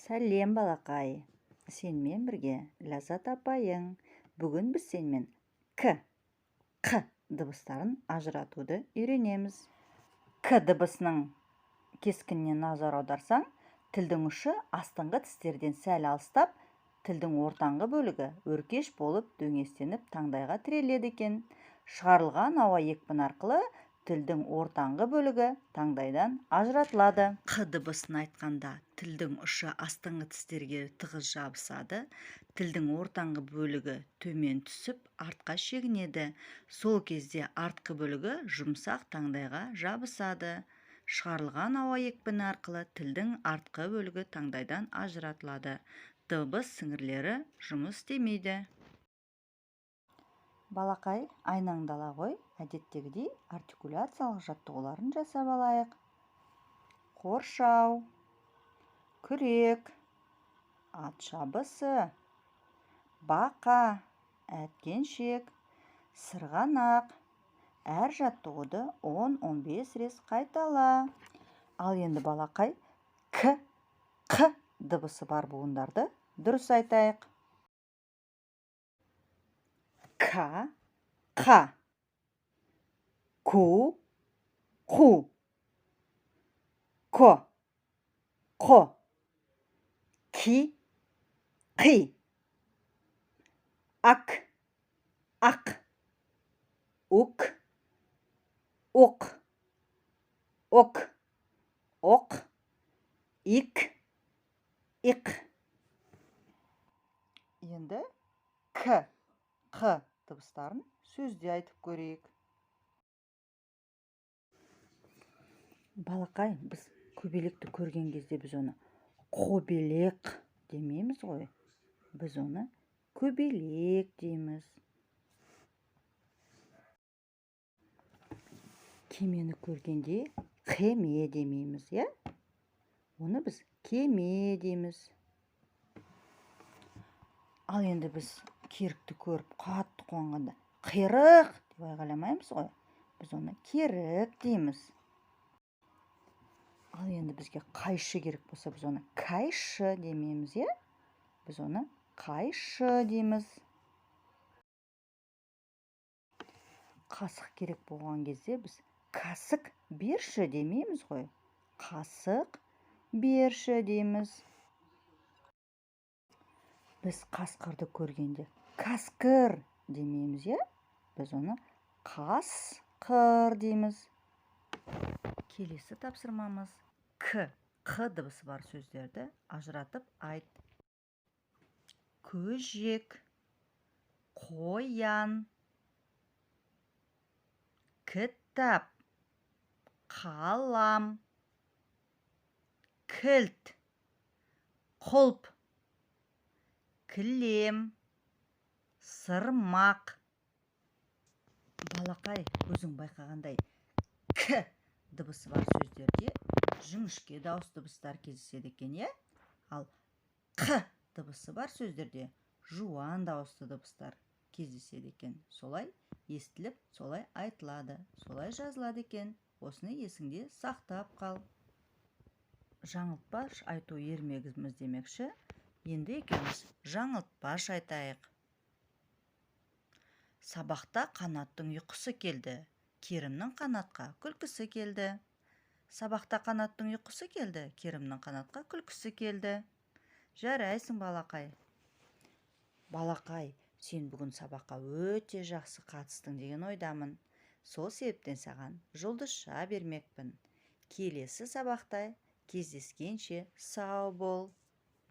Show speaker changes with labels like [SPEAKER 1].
[SPEAKER 1] Сәлем, балақай! Сенімен бірге Ләззат апайың. Бүгін біз сенімен к, қ дыбыстарын ажыратуды үйренеміз. К дыбысының кескініне назар аударсаң, тілдің ұшы астыңғы тістерден сәл алыстап, тілдің ортаңғы бөлігі өркеш болып дөңестеніп таңдайға тіреледі екен. Шығарылған ауа екпіні арқылы тілдің ортаңғы бөлігі таңдайдан ажыратылады. Қ дыбысын айтқанда тілдің ұшы астыңғы тістерге тығыз жабысады, тілдің ортаңғы бөлігі төмен түсіп, артқа шегінеді. Сол кезде артқы бөлігі жұмсақ таңдайға жабысады. Шығарылған ауа екпіні арқылы тілдің артқы бөлігі таңдайдан ажыратылады. Дыбыс сіңірлері жұмыс істемейді. Балақай, айнаңды ала ғой, әдеттегідей артикуляциялық жаттығуларын жасап алайық. Қоршау, күрек, ат шабысы, бақа, әткеншек, сырғанақ. Әр жаттығуды 10-15 рет қайтала. Ал енді, балақай, к, қ дыбысы бар буындарды дұрыс айтайық. К, қа, ку, қу, ко, қо, ки, қи, ак, ақ, ук, оқ, ок, оқ, ик, иқ. Енді к, қ дыбыстарын сөзде айтып көрейік. Балақай, біз көбелекті көрген кезде біз оны қобелек демейміз ғой. Біз оны көбелек дейміз. Кемені көргенде қеме демейміз, иә? Оны біз кеме дейміз. Ал енді біз керікті көріп қатты қуанғанда қиырық деп айғайламаймыз ғой. Біз оны керік дейміз. Ал енді бізге қайшы керек болса, біз оны кайшы демейміз, иә? Біз оны қайшы дейміз. Қасық керек болған кезде біз касық берші демейміз ғой. Қасық берші дейміз. Біз қасқырды көргенде каскыр демейміз, иә? Біз оны қасқыр дейміз. Келесі тапсырмамыз к, қ дыбысы бар сөздерді ажыратып айт. Көжек, қоян, кітап, қалам, кілт, құлп, кілем, сырмақ. Балақай, өзің байқағандай, к дыбысы бар сөздерде жіңішке дауыс дыбыстар кездеседі екен, иә? Ал қ дыбысы бар сөздерде жуан дауысты дыбыстар кездеседі екен. Солай естіліп, солай айтылады, солай жазылады екен. Осыны есіңде сақтап қал. Жаңылтпаш айту ермегіміз демекші, енді екеуміз жаңылтпаш айтайық. Сабақта Қанаттың ұйқысы келді. Керімнің Қанатқа күлкісі келді. Сабақта Қанаттың ұйқысы келді. Керімнің Қанатқа күлкісі келді. Жарайсың, балақай. Балақай, сен бүгін сабаққа өте жақсы қатыстың деген ойдамын. Сол себептен саған жұлдызша бермекпін. Келесі сабақта кездескенше сау бол.